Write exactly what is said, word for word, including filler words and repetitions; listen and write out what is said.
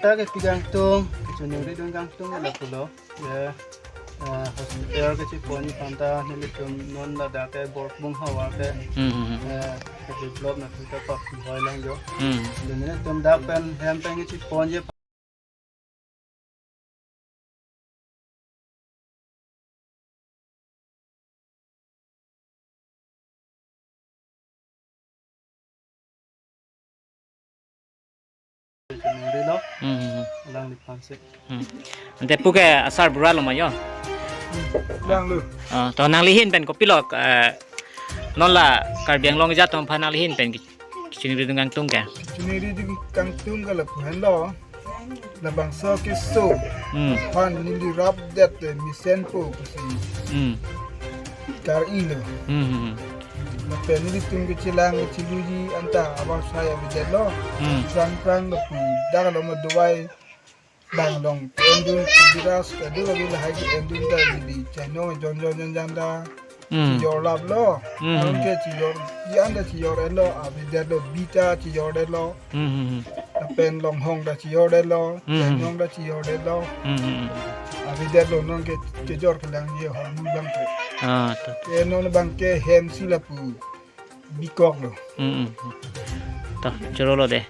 Ta ke pi kangtung, chuningri dun kangtung la pulo. Ya, eh, hospital ke chipon aphan ta nelitum non ladak ke Borbung havar ke, Hmm, hmm, hmm. eh, ke develop na kita pak hoi lang jo. Hmm. Dun nelitum dak pen hem pen ke chiponji lo. Hmm, hmm, hmm. Alangliphan si. Hmm. Ante pu ke asarbura lo ma jo? Lang lo. Ah, to nangli ahin pen kopilo, eh, non la Karbi Anglong ajat atum aphan nangli ahin pen ke, kachiningri dun kangtung ke? Kachiningri dun kangtung ke lapu henlo. Labangso keso. Hmm. Aphan neli rapdet, eh, mesenpo pusi. Hmm. Kar-i lo. Hmm, hmm, hmm. Lapen nelitum kechelang cheluji anta abar sai avedetlo. Hmm. Prang prang lapu dak lo ma dovai bang along endun, virus kedo lo, lahai ke endun ta neli chainong jon jon jon jon ta. Hmm. Chijor laplo. Hmm. Aron ke chijor, jan ta chijor-etlo, avedetlo, bi ta chijor-etlo. Hmm, hmm, hmm. Lapen longhong ta chijor-etlo, Hmm, hmm. chainong ta chijor-etlo. Hmm, hmm, hmm. Avedetlo, non ke chijor kelangji ahormu abang ke. Ah, to. Ke non abang ke hem si lapu bikok lo. Hmm, hmm, hmm. To, choro lo de.